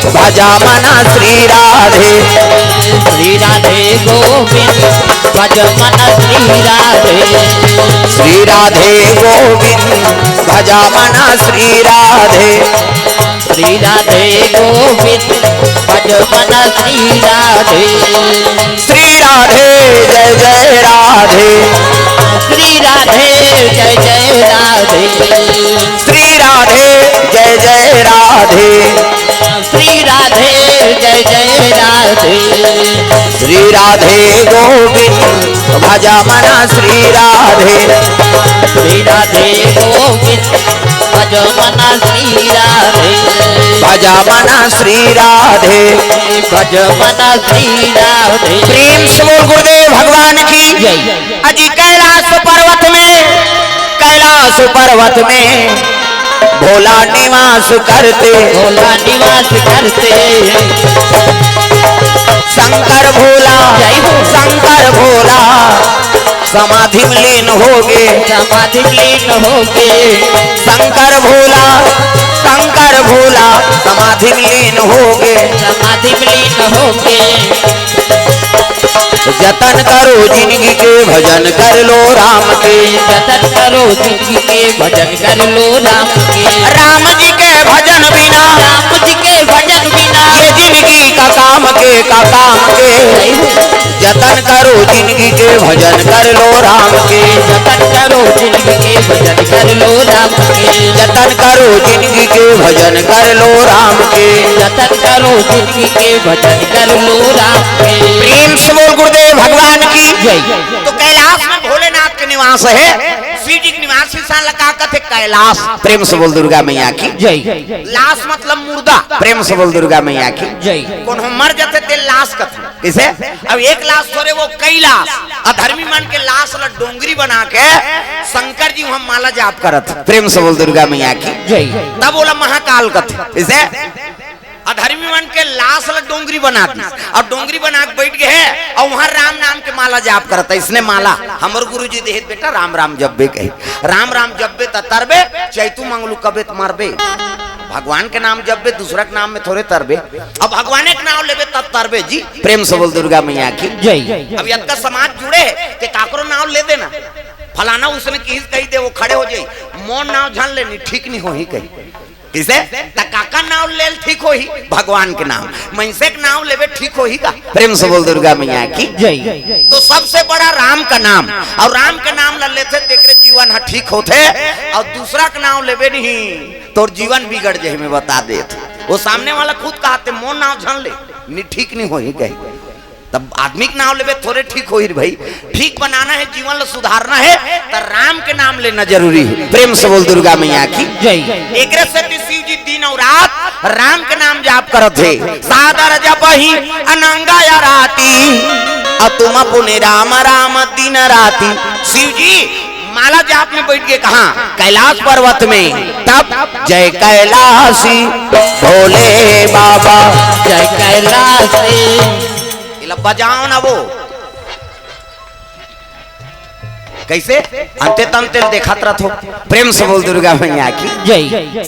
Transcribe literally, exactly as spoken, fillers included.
भज मन श्री राधे। श्री राधे गोविंद, भज मन श्री राधे। श्री राधे गोविंद, भज मन श्री राधे। श्री राधे गोविंद, भज मन श्री राधे। श्री राधे जय जय राधे। श्री राधे जय जय राधे। श्री राधे जय जय राधे। श्री राधे जय जय राधे। श्री राधे गोविंद, भज मन श्री राधे। श्री राधे गोविंद, भज मन श्री राधे। भज मन श्री राधे। भज मन श्री राधे। प्रेम से बोल गुरुदेव भगवान की। जय। अजी कैलाश पर्वत में, कैलाश पर्वत में भोला निवास करते। भोला निवास करते। शंकर भोला, जय हो। शंकर भोला समाधि में लीन हो गे। समाधि में लीन हो गे। शंकर भोला, शंकर भोला समाधि में लीन हो गे। समाधि में लीन हो गे। जतन करो जिनगी के, भजन कर लो राम के। जतन करो जिनगी के, भजन कर लो राम के। राम जी के भजन बिना, राम जी के भजन बिना, ये जिनगी का काम के, का काम के। जतन करो जिनगी के, भजन कर लो राम के। जतन करो जिनगी के, भजन कर लो राम के। जतन करो जिनगी के, भजन कर लो राम के। जतन करो जिनगी के, भजन कर लो राम के। प्रेम से बोल गुरुदेव भगवान की। जय। तो कैलाश में भोलेनाथ के निवास हे, शिव जी के निवास, इंसान ला का कथे? कैलाश। प्रेम से बोल दुर्गा मैया की। जय। लाश मतलब मुर्दा। प्रेम से बोल दुर्गा मैया की। जय। कोनो मर जाथे ते लाश कथे। किसे? अब एक लाश थोरे, वो कई लाश। अधर्मी मन के लाश ला डोंगरी बना के शंकर जी वहां माला जाप करत। प्रेम से बोल दुर्गा मैया की। जय। तब बोला महाकाल कथे। किसे? अधर्मी मन के लाश ला डोंगरी बना दी, अउ डोंगरी बना के बैठ गे हे, अउ वहां राम नाम के माला जाप करत हे। इसने माला हमर गुरुजी देहे, बेटा राम राम जपबे कहे, राम राम जपबे त तरबे, चैतू मंगलू कबे त मरबे। भगवान के नाम जपबे, दूसरा के नाम में थोरे तरबे। अब भगवाने के नाम लेबे तब तरबे जी। प्रेम से बोल दुर्गा मैया की। जय। अब यतका समाज जुड़े हे, ते काकरो नाम ले देना, फलाना उसने किहिस कहि दे, वो खड़े हो जाई, मोर नाम झन ले, नी ठीक नी होही कही। किसे? त काकर नाव ले ले ठीक होही? भगवान के नाव। मइनसे के नाव लेबे ठीक होही का? प्रेम से बोल दुर्गा मैया की। जय। तो सबसे बड़ा राम का नाम, अउ राम के नाम ल लेथे तेकरे जीवन ह ठीक होथे, अउ दूसरा के नाव लेबे नहीं तोर जीवन बिगड़ जाही, मैं बता देत। वो सामने वाला खुद कहथे मोर नाव झन ले, नी ठीक नहीं होही कही। तब आदमी के नाम लेबे थोरे ठीक होही रे भाई। ठीक बनाना हे, जीवन ल सुधारना हे, त राम के नाम लेना जरूरी हे। प्रेम से बोल दुर्गा मैया की। जय। एकरे सेती शिव जी दिन अउ रात राम के नाम जाप करत हे। सादर जपहि अनंग आरती, अउ तुम पुनि राम राम दिन राती। शिव जी माला जाप में बैठ गे कहां? कैलाश पर्वत में। तब जय कैलाशी भोले बाबा। जय कैलाशी। एला बजाओ ना वो। कैसे? अंते तंते देखत रथो। प्रेम से बोल दुर्गा मैया की। जय।